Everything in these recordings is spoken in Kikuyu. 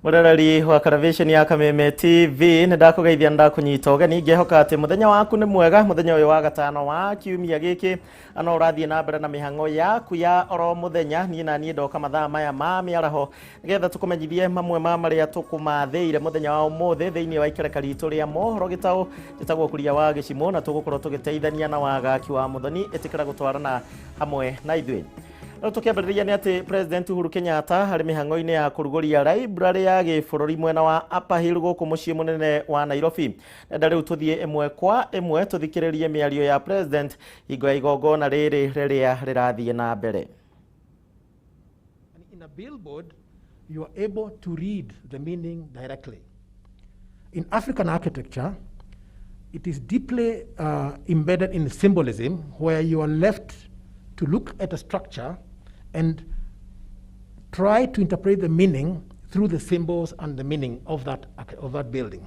Mũroreri wa Karavisheni ya Kameme TV, nĩ ndakũgeithia, nĩ ndakũnyita ũgeni, ngĩhoka atĩ mũthenya waku nĩ mwega, mũthenya ũyũ wa gatano wa kiumia gĩkĩ, no ũrathiĩ na mbere na mĩhang'o yaku ya oro mũthenya. Niĩ na niĩ ndoka mathaa maya ma mĩaraho nĩgetha tũkũmenyithie mamwe ma marĩa tũkũmathĩire mũthenya wa ũmũthĩ thĩinĩ wa ikereka ritũ rĩa mohoro gĩtaũ. Njĩtagwo Kuria wa Gĩcimũ, na tũgũkorwo tũgĩteithania na Wagaki wa Mũthoni. Ĩtĩkĩra gũtwarana hamwe na ithuĩ. Rĩu tũkĩambĩrĩria nĩ atĩ President Uhuru Kenyatta harĩ mĩhang'o-inĩ ya kũrugũria library ya gĩbũrũri mwena wa Upper Hill gũkũ mũciĩ mũnene wa Nairobi. Nenda rĩu tũthiĩ ĩmwe kwa ĩmwe tũthikĩrĩrie mĩario ya President hingo ya igongona rĩrĩ rĩrĩa rĩrathiĩ na mbere. And in a billboard, you are able to read the meaning directly. In African architecture, it is deeply embedded in symbolism, where you are left to look at a structure and try to interpret the meaning through the symbols and the meaning of that building.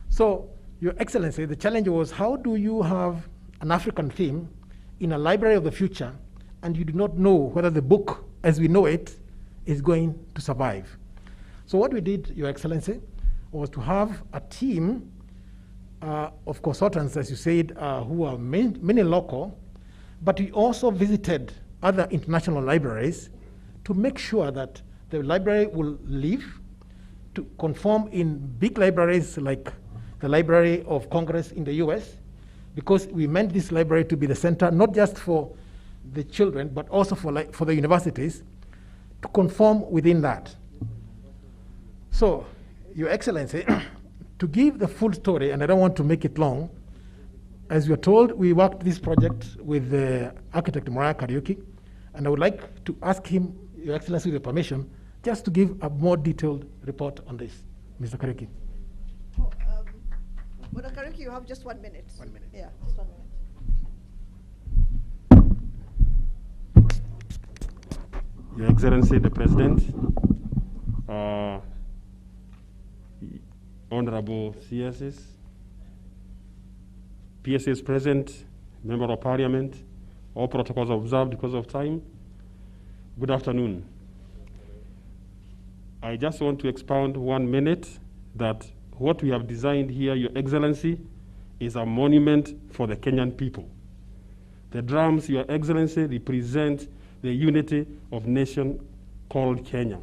So, Your Excellency, the challenge was, how do you have an African theme in a library of the future and you do not know whether the book as we know it is going to survive? So what we did, Your Excellency, was to have a team of consultants, as you said, who are many local, but we also visited other international libraries to make sure that the library will live, to conform in big libraries like the Library of Congress in the US, because we meant this library to be the center not just for the children, but also for the universities, to conform within that. So, Your Excellency, to give the full story, and I don't want to make it long, as we are told, we worked this project with the architect Muraya Kariuki, and I would like to ask him, Your Excellency, with your permission, just to give a more detailed report on this. Mr. Kariuki. Oh, Bwana Kariuki, you have just 1 minute. 1 minute. Yeah, just 1 minute. Your Excellency, the President, Honorable CSs, PSs present, Member of Parliament, all protocols observed because of time. Good afternoon. I just want to expound 1 minute that what we have designed here, Your Excellency, is a monument for the Kenyan people. The drums, Your Excellency, represent the unity of nation called Kenya.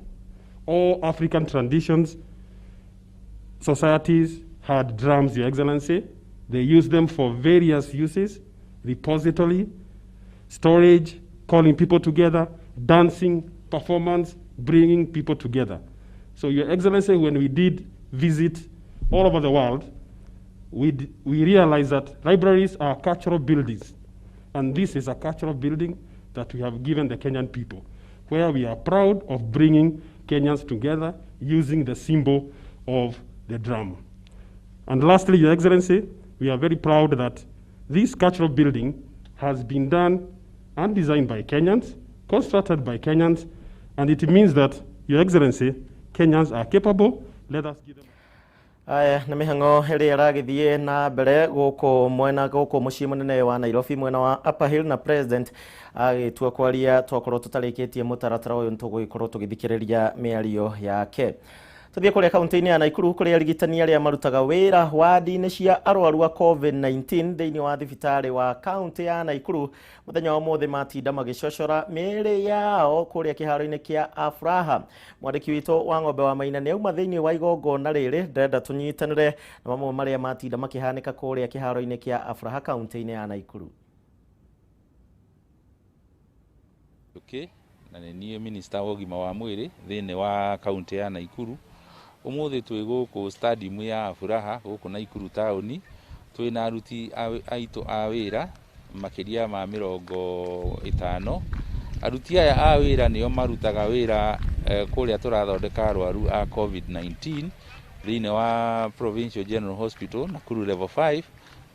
All African traditions, societies had drums, Your Excellency. They used them for various uses: repository, storage, calling people together, dancing, performance, bringing people together. So, Your Excellency, when we did visit all over the world, we realized that libraries are cultural buildings. And this is a cultural building that we have given the Kenyan people, where we are proud of bringing Kenyans together using the symbol of the drum. And lastly, Your Excellency, we are very proud that this cultural building has been done and designed by Kenyans, constructed by Kenyans, and it means that, Your Excellency, Kenyans are capable. Let us give them. Aya nĩ mĩhang'o ĩrĩa ĩragĩthiĩ na mbere gũkũ mwena gũkũ mũciĩ mũnene wa Nairobi, mwena wa Upper Hill, na President agĩtua kwaria. Twakorwo tũtarĩkĩtie mũtaratara ũyũ, nĩtũgũgĩkorwo tũgĩthikĩrĩria mĩario yake. Tũthiĩ kũrĩa kaunti-inĩ ya Naikuru, kũrĩa arigitani arĩa marutaga wĩra wadi-inĩ cia arwaru a COVID-19 thĩinĩ wa thibitarĩ wa kaunti ya Naikuru mũthenya wa ũmũthĩ matinda magĩcocora mĩĩrĩ yao kũrĩa kĩharo-inĩ kĩa Afraha. Mwandĩki witũ wa Ng'ombe wa Maina nĩ auma thĩinĩ wa igongona rĩrĩ. Ndĩrenda tũnyitanĩre na mamwe marĩa matinda makĩhanĩka kũrĩa kĩharo-inĩ kĩa Afraha, kaunti-inĩ ya Naikuru. Okay. Na nĩ niĩ minista wa ũgima wa mwĩrĩ thĩinĩ wa kaunti ya Naikuru. Ũmũthĩ twĩ gũkũ stadium ya Furaha gũkũ Naikuru taũni, twĩna aruti aitũ a wĩra makĩria ma 50. Aruti aya a wĩra nĩo marutaga wĩra kũrĩa tũrathondeka arwaru a COVID-19 thĩinĩ wa Provincial General Hospital Nakuru Level 5,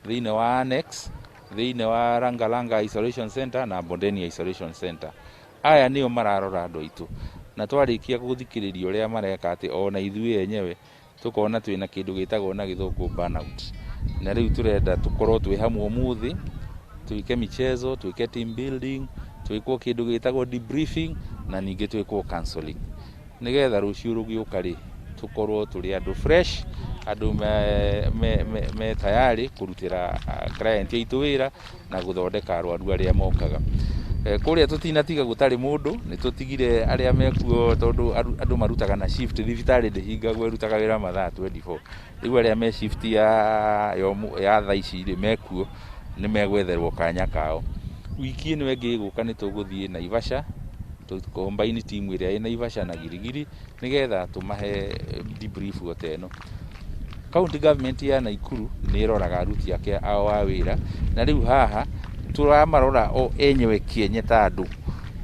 thĩinĩ wa Annex, thĩinĩ wa Langalanga Isolation Center na Bondeni Isolation Center. Aya nĩo mararora andũ aitũ, na twarĩkia gũthikĩrĩria ũrĩa mareka, atĩ ona ithuĩ enyewe tũkona twĩna kĩndũ gĩtagwo na Gĩthũngũ burnout, na rĩu tũrenda tũkorwo twĩ hamwe ũmũthĩ, twĩke michezo, twĩke team building, twĩkwo kĩndũ gĩtagwo debriefing, na ningĩ twĩkwo counseling. Nĩgetha rũciũ rũgĩũka rĩ, tũkorwo tũrĩ andũ fresh, andũ me tayari kũrutĩra client aitũ wĩra na gũthondeka arwaru arĩa mokaga. Kũrĩa tũtinatiga gũtarĩ mũndũ, nĩ tũtigire arĩa mekuo tondũ andũ marutaga na shift, thibitarĩ ndĩhingagwo, ĩrutaga wĩra mathaa 24. Rĩu arĩa me shift ya thaa ici rĩ mekuo, nĩ megwetherwo kanya kao. Wiki ĩno ĩngĩ ĩgũka nĩ tũgũthiĩ Naivasha, tũkombaini timu ĩrĩa ĩ Naivasha na Girigiri nĩgetha tũmahe debrief o ta ĩno. County government ya Nakuru nĩ ĩroraga aruti ake ao a wĩra, na rĩu haha tũramarora o enyewe kĩenye ta andũ,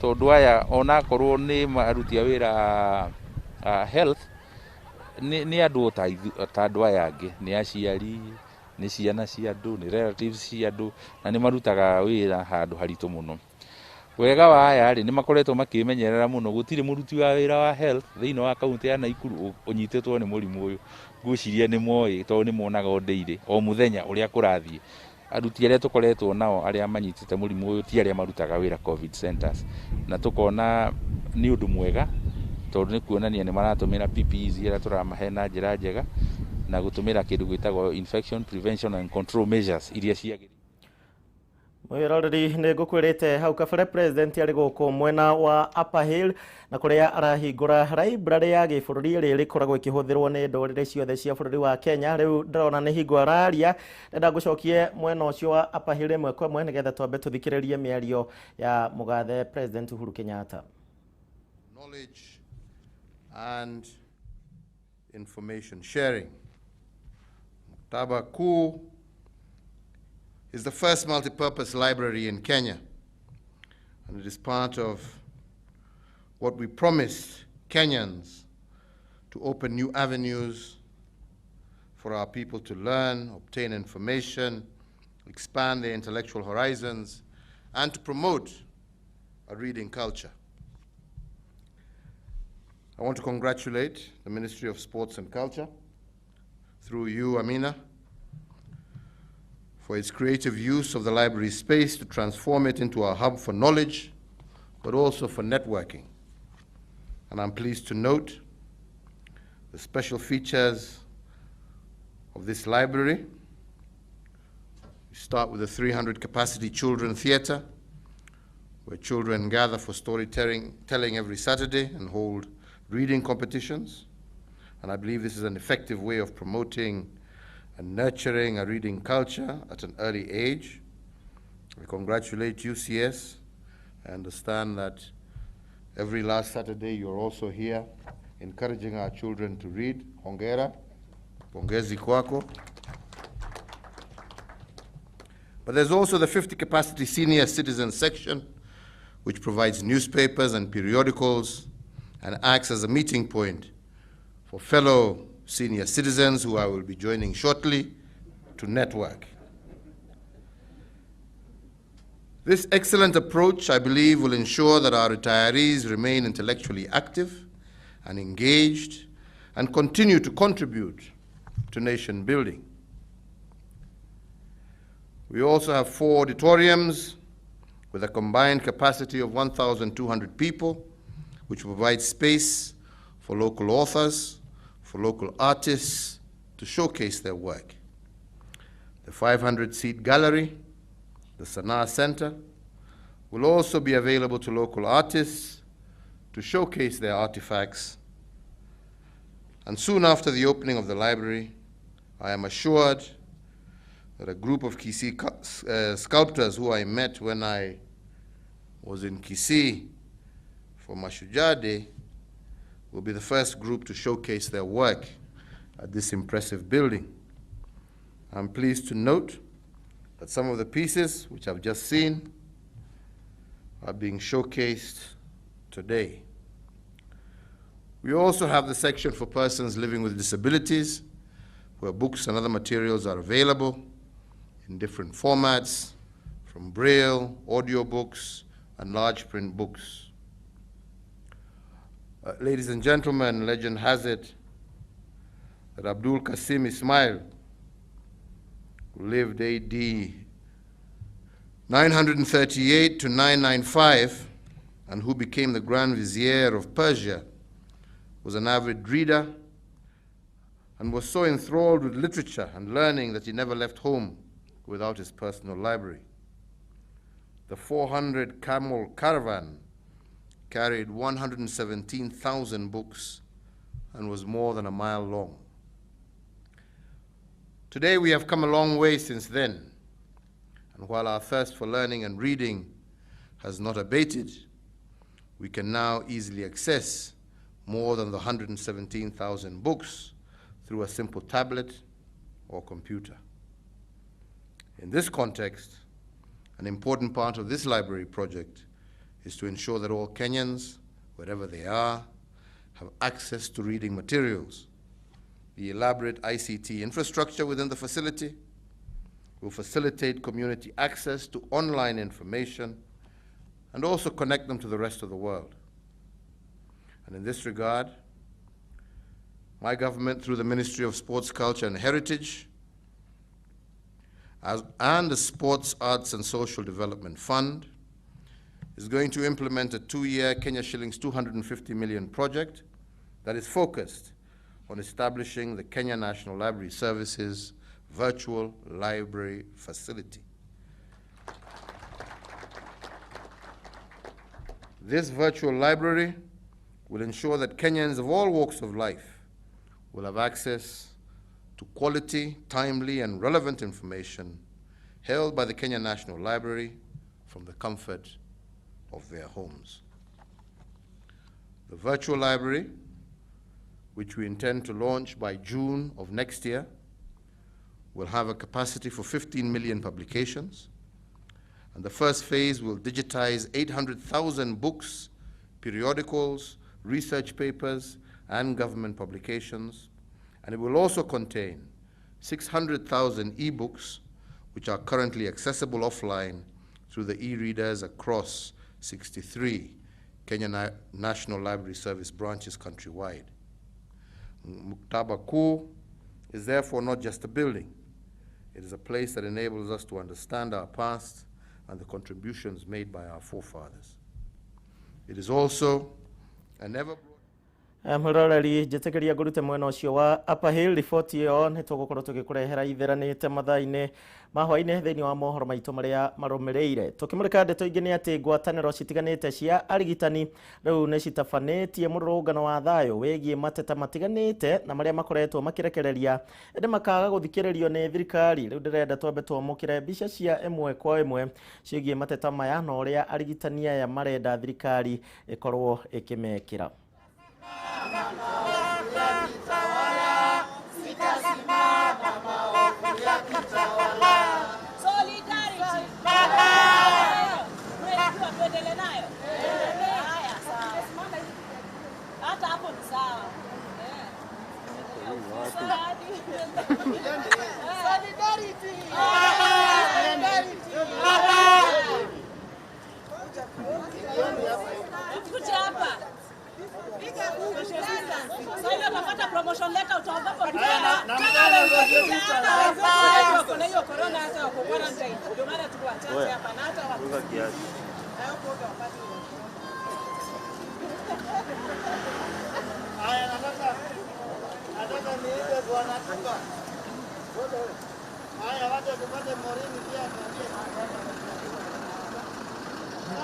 tondũ aya onakorwo nĩ aruti a wĩra a health nĩ andũ ta andũ aya angĩ, nĩ aciari, nĩ ciana cia andũ, nĩ relatives cia andũ, na nĩ marutaga wĩra handũ haritũ mũno. Wega wa aya rĩ, nĩ makoretwo makĩmenyerera mũno, gũtirĩ mũruti wa wĩra wa health thĩinĩ wa kaunti ya Nakuru ũnyitĩtwo nĩ mũrimũ ũyũ. Ngwĩciria nĩ moĩ tondũ nĩ monaga o daily, o mũthenya ũrĩa kũrathiĩ. Aruti arĩa tũkoretwo nao arĩa manyitĩte mũrimũ ũyũ ti arĩa marutaga wĩra COVID centers, na tũkona nĩ ũndũ mwega tondũ nĩ kuonania nĩ maratũmĩra PPEs iria tũramahe na njĩra njega, na gũtũmĩra kĩndũ gĩtagwo infection prevention and control measures iria ciagĩrĩire. Mwiroreri nĩ ngũkwĩrĩte hau kabere president arĩ gũkũ mwena wa Upper Hill na kũrĩa arahingũra library ya gĩbũrũri ĩrĩa ĩrĩkoragwo ĩkĩhũthĩrwo nĩ ndũrĩrĩ ciothe cia bũrũri wa Kenya. Rĩu ndĩrona nĩ hingo araria, ndĩrenda ngũcokie mwena ũcio wa Upper Hill ĩmwe kwa ĩmwe nĩgetha twambe tũthikĩrĩrie mĩario ya mũgathe President Uhuru Kenyatta. Knowledge and information sharing. Maktaba Kuu is the first multi-purpose library in Kenya, and it is part of what we promised Kenyans, to open new avenues for our people to learn, obtain information, expand their intellectual horizons, and to promote a reading culture. I want to congratulate the Ministry of Sports and Culture, through you, Amina, for its creative use of the library space to transform it into a hub for knowledge, but also for networking. And I'm pleased to note the special features of this library. We start with a 300 capacity children theater, where children gather for storytelling telling every Saturday and hold reading competitions. And I believe this is an effective way of promoting and nurturing a reading culture at an early age. I congratulate UCS. I understand that every last Saturday you're also here encouraging our children to read. Hongera, pongezi kwako. But there's also the 50 capacity senior citizen section, which provides newspapers and periodicals and acts as a meeting point for fellow senior citizens who I will be joining shortly to network. This excellent approach, I believe, will ensure that our retirees remain intellectually active and engaged and continue to contribute to nation building. We also have 4 auditoriums with a combined capacity of 1,200 people, which provide space for local authors, for local artists to showcase their work. The 500-seat gallery, the Sanaa Center, will also be available to local artists to showcase their artifacts. And soon after the opening of the library, I am assured that a group of Kisii sculptors who I met when I was in Kisii for Mashujaa Day will be the first group to showcase their work at this impressive building. I'm pleased to note that some of the pieces, which I've just seen, are being showcased today. We also have the section for persons living with disabilities, where books and other materials are available in different formats, from Braille, audiobooks, and large print books. Ladies and gentlemen, legend has it that Abdul Qasim Ismail, who lived AD 938 to 995 and who became the Grand Vizier of Persia was an avid reader and was so enthralled with literature and learning that he never left home without his personal library. The 400 camel caravan carried 117,000 books and was more than a mile long. Today we have come a long way since then, and while our thirst for learning and reading has not abated, we can now easily access more than the 117,000 books through a simple tablet or computer. In this context, an important part of this library project is to ensure that all Kenyans, wherever they are, have access to reading materials. The elaborate ICT infrastructure within the facility will facilitate community access to online information and also connect them to the rest of the world. And in this regard, my government, through the Ministry of Sports, Culture and Heritage, and the Sports, Arts and Social Development Fund, is going to implement a 2-year Kenya shillings 250 million project that is focused on establishing the Kenya National Library Services Virtual Library Facility. This virtual library will ensure that Kenyans of all walks of life will have access to quality, timely, and relevant information held by the Kenya National Library from the comfort of their homes. The virtual library, which we intend to launch by June of next year, will have a capacity for 15 million publications, and the first phase will digitize 800,000 books, periodicals, research papers, and government publications, and it will also contain 600,000 ebooks, which are currently accessible offline through the e-readers across 63 Kenya National Library Service branches countrywide. Maktaba Kuu is therefore not just a building. It is a place that enables us to understand our past and the contributions made by our forefathers. It is also an ever Mwiroreri njĩtĩkĩria ngũrute mwena ũcio wa Upper Hill riboti ĩyo nĩ tũgũkorwo tũgĩkũrehera itheranĩte mathaa-inĩ ma hwaĩ-inĩ thĩinĩ wa mohoro maitũ marĩa marũmĩrĩire. Tũkĩmũrĩka ndeto ingĩ nĩ atĩ ngwatanĩro citiganĩte cia arigitani rĩu nĩ citabanĩtie mũrũrũngano wa thayũ wĩgiĩ mateta matiganĩte na marĩa makoretwo makĩrekereria ĩndĩ makaga gũthikĩrĩrio nĩ thirikari. Rĩu ndĩrenda twambe twamũkĩre mbica cia ĩmwe kwa ĩmwe ciĩgiĩ mateta maya na ũrĩa arigitani aya marenda thirikari ĩkorwo ĩkĩmekĩra. Promotion letter utaogopa corona hata wako quarantine. Ndio maana tuko wachache hapa na hata wako kiasi. Haya, nataka niite bwana Tuka. Haya, wacha tupate Morini pia tuambie.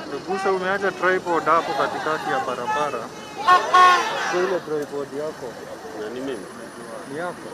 Ndugusa, umeacha tripod hapo katikati ya barabara. Ile tripod yako na ni mimi. Ni yako.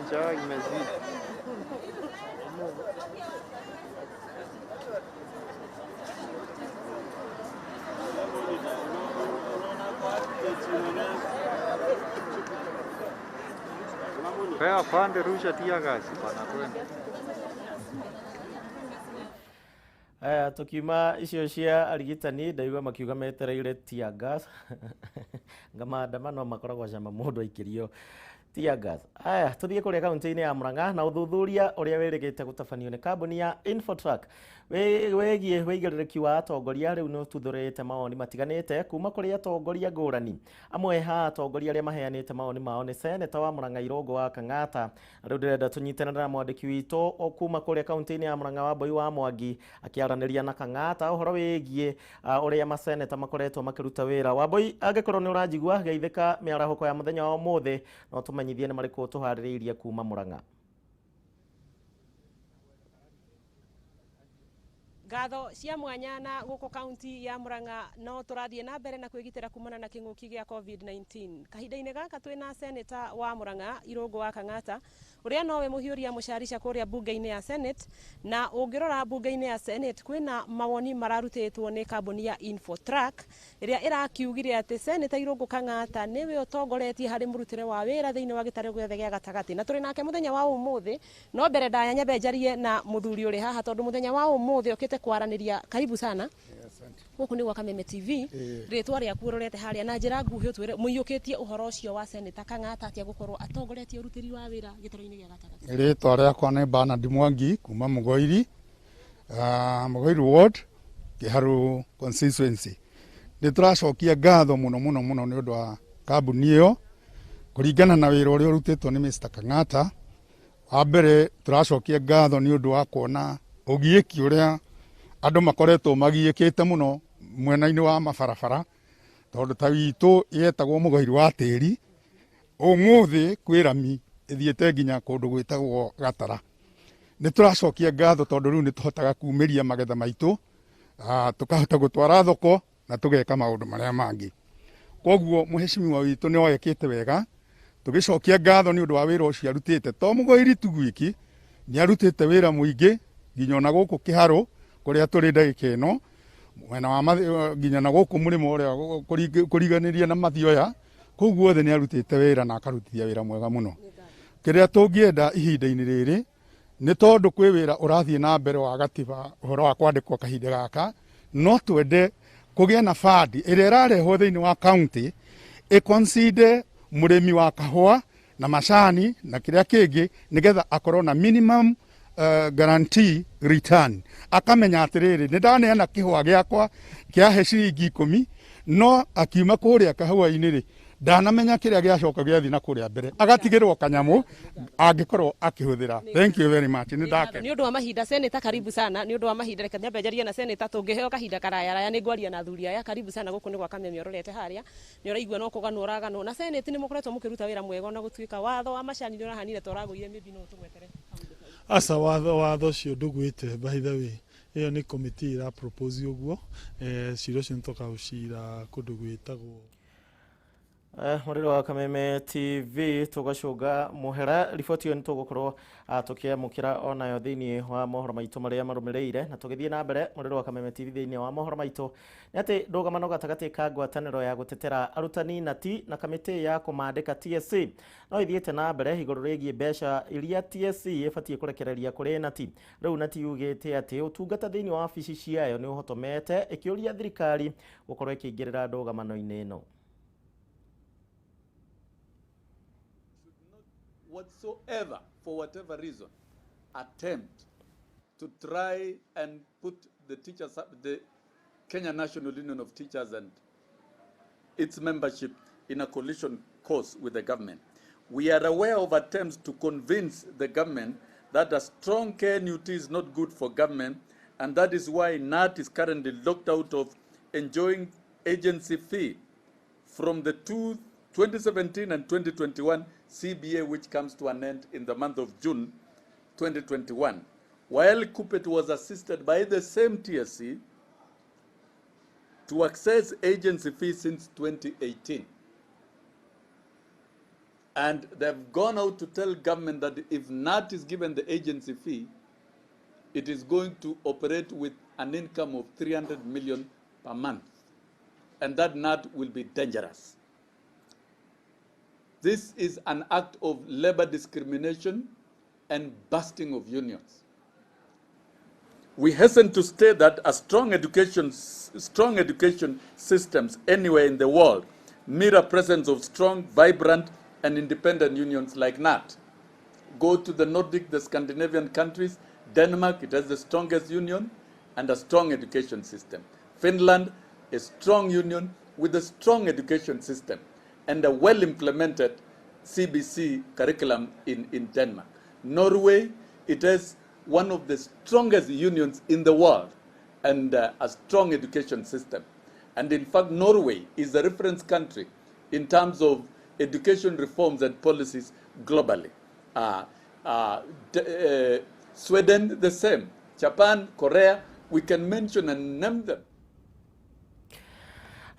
Njaa imezidi. Pea pande, rusha tear gas bana, twende. Aya, tukiuma icio cia arigitani, ndaigua makiuga metereire tear gas, nga maandamano makoragwo cama mũndũ aikĩrio tear gas. Aya, tuthiĩ kũrĩa kaunti-inĩ ya Murang'a na ũthuthuria ũrĩa wĩrĩgĩte gũtabanio nĩ kambuni ya Infotrack wĩgiĩ wĩigĩrĩrĩki wa atongoria rĩu nĩ ũtuthũrĩte mawoni matiganĩte kuma kũrĩ atongoria ngũrani. Amwe ha atongoria arĩa maheanĩte mawoni mao nĩ seneta wa Murang'a Irũngũ wa Kang'ata. Rĩu ndĩrenda tũnyitanĩre na mwandĩki witũ o kuma kũrĩa kaunti-inĩ ya Murang'a, Wambui wa Mwangi, akĩaranĩria na Kang'ata ũhoro wĩgiĩ ũrĩa maseneta makoretwo makĩruta wĩra. Wambui, angĩkorwo nĩ ũranjigua, geithĩka mĩarahũko ya mũthenya wa ũmũthĩ na ũtũmenyithie nĩ marĩkũ tũharĩrĩirie kuma Murang'a. Ngatho cia mwanya na gũkũ kaunti ya Murang'a no tũrathiĩ na mbere na kwĩgitĩra kumana na kĩng'ũki gĩa COVID-19. Kahinda-inĩ gaka twĩna seneta wa Murang'a Irũngũ wa Kang'ata, ũrĩa nowe mũhiũria mũcarica kũrĩa mbunge-inĩ ya Senate. Na ũngĩrora mbunge-inĩ ya Senate, kwĩna mawoni mararutĩtwo nĩ kambuni ya Infotrack ĩrĩa ĩrakiugire atĩ seneta Irũngũ Kang'ata nĩwe ũtongoretie harĩ mũrutĩre wa wĩra thĩinĩ wa gĩtarũ gĩothe gĩa gatagatĩ, na tũrĩ nake mũthenya wa ũmũthĩ. No mbere ndaya nyambe njarie na mũthuri ũrĩ haha, tondũ mũthenya wa ũmũthĩ okĩte kwaranĩria. Karibu sana gũkũ nĩ gwa Kameme TV. Rĩtwa rĩaku ũrorete harĩa na njĩra nguhĩ, ũtwĩre mũiyũkĩtie ũhoro ũcio wa seneta Kang'ata atĩa gũkorwo atongoretie ũrutĩri wa wĩra gĩtarũ-inĩ gĩa gatagatĩ. Rĩtwa rĩakwa nĩ Bernard Mwangi kuma Mũgoiri, Mũgoiri Ward, Kĩharũ constituency. Nĩ tũracokia ngatho mũno mũno mũno nĩ ũndũ wa kambuni ĩyo kũringana na wĩra ũrĩa ũrutĩtwo nĩ Mr. Kang'ata. Wa mbere, tũracokia ngatho nĩ ũndũ wa kuona ũgiĩki ũrĩa andũ makoretwo magiĩkĩte mũno mwena-inĩ wa mabarabara, tondũ ta witũ yetagwo Mũgoiri wa tĩri, ũmũthĩ kwĩ rami ĩthiĩte nginya kũndũ gwĩtagwo Gatara. Nĩ tũracokia ngatho tondũ rĩu nĩ tũhotaga kumĩria magetha maitũ, tũkahota gũtwara thoko na tũgeka maũndũ marĩa mangĩ. Koguo mũhecimiwa witũ nĩ oekĩte wega, tũgĩcokia ngatho nĩ ũndũ wa wĩra ũcio arutĩte. To Mũgoiri tu gwiki, nĩ arutĩte wĩra mũingĩ nginya ona gũkũ Kĩharũ kũrĩa tũrĩ ndagĩka ĩno, mwena wa nginya na gũkũ mũrĩmo ũrĩa kũriganĩria na Mathioya, kũu guothe nĩ arutĩte wĩra na akarutithia wĩra mwega mũno. Kĩrĩa tũngĩenda ihinda-inĩ rĩrĩ nĩ tondũ kwĩ wĩra ũrathiĩ na mbere wa gatiba, ũhoro wa kwandĩkwo kahinda gaka, no twende kũgĩe na fund ĩrĩa ĩrarehwo thĩinĩ wa county ĩconsider mũrĩmi wa kahũa na macani na kĩrĩa kĩngĩ, nĩgetha akorwo na minimum guarantee return, akamenya atĩrĩrĩ, nĩ ndaneana kĩhũa gĩakwa kĩahe ciringi 10, no akiuma kũrĩa kahũa-inĩ rĩ, ndanamenya kĩrĩa gĩacoka gĩathiĩ na kũrĩa mbere, agatigĩrwo kanyamũ angĩkorwo akĩhũthĩra. Thank you very much, nĩ ndakena. Nĩ ũndũ wa mahinda, seneta, karibu sana. Nĩ ũndũ wa mahinda, reke nyambe njarie na seneta. Tũngĩheo kahinda karaya raya, nĩ ngwaria na athuri aya. Karibu sana gũkũ nĩ gwa Kameme. Ũrorete harĩa nĩ ũraigua no kũganwo ũraganwo na senate, nĩ mũkoretwo mũkĩruta wĩra mwega, ona gũtuĩka watho wa macani nĩ ũrahanire ta ũragũire mĩbi. No tũgwetere. Aca, watho ũcio ndũgwĩte. By the way, ĩyo nĩ committee ĩra propose ũguo. Cira ũcio nĩ tũkaũcira kũndũ gwĩtagwo Mũrĩro wa Kameme TV, tũgacũnga mũhera. Riboti ĩyo nĩ tũgũkorwo tũkĩamũkĩra onayo thĩinĩ wa mohoro maitũ marĩa marũmĩrĩire. Na tũgĩthiĩ na mbere, mũrĩro wa Kameme TV, thĩinĩ wa mohoro maitũ nĩ atĩ ndũgamano gatagatĩ ka ngwatanĩro ya gũtetera arutani na ti na kamĩtĩ ya kũmandĩka TSC no ithiĩte na mbere igũrũ rĩgiĩ mbeca iria TSC ĩbatiĩ kũrekereria kũrĩ nati. Rĩu nati yugĩte atĩ ũtungata thĩinĩ wa wabici ciayo nĩ ũhotomete, ĩkĩũria thirikari gũkorwo ĩkĩingĩrĩra ndũgamano-inĩ ĩno. Whatsoever, for whatever reason, attempt to try and put the teachers, the Kenya National Union of Teachers and its membership in a collision course with the government. We are aware of attempts to convince the government that a strong KNUT is not good for government, and that is why KNUT is currently locked out of enjoying agency fee from the 2017 and 2021 CBA, which comes to an end in the month of June 2021. While KUPPET was assisted by the same TSC to access agency fee since 2018. And they've gone out to tell government that if KNUT is given the agency fee, it is going to operate with an income of 300 million per month. And that KNUT will be dangerous. This is an act of labor discrimination and busting of unions. We hasten to state that a strong education systems anywhere in the world mirror presence of strong, vibrant, and independent unions like KNUT. Go to the Nordic, the Scandinavian countries, Denmark, it has the strongest union and a strong education system. Finland, a strong union with a strong education system and a well-implemented CBC curriculum in Denmark. Norway, it has one of the strongest unions in the world and a strong education system. And in fact, Norway is a reference country in terms of education reforms and policies globally. Sweden, the same. Japan, Korea, we can mention and name them.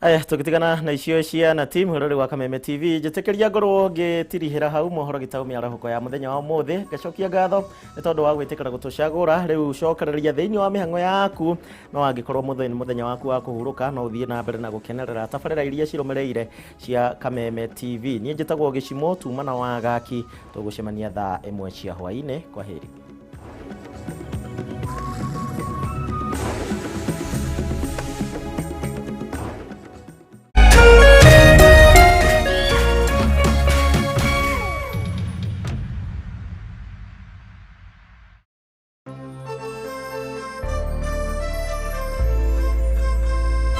Aya, tũgĩtigana na icio cia team rũrĩ wa Kameme TV, njĩtĩkĩria ngorwo ngĩtirihĩra hau mohoro gĩtaũ mĩarahũko ya mũthenya wa ũmũthĩ. Ngacokia ngatho nĩ tondũ wa gwĩtĩkĩra gũtũcagũra. Rĩu cokereria thĩinĩ wa mĩhang'o yaku, no angĩkorwo mũthenya nĩ mũthenya waku wa kũhurũka, no ũthiĩ na mbere na gũkenerera tabarĩra iria cirũmĩrĩire cia Kameme TV. Niĩ njĩtagwo Gĩcimo Tuma na Wagaki. Tũgũcemania thaa 1 cia hwaĩ-inĩ. Kwa heri.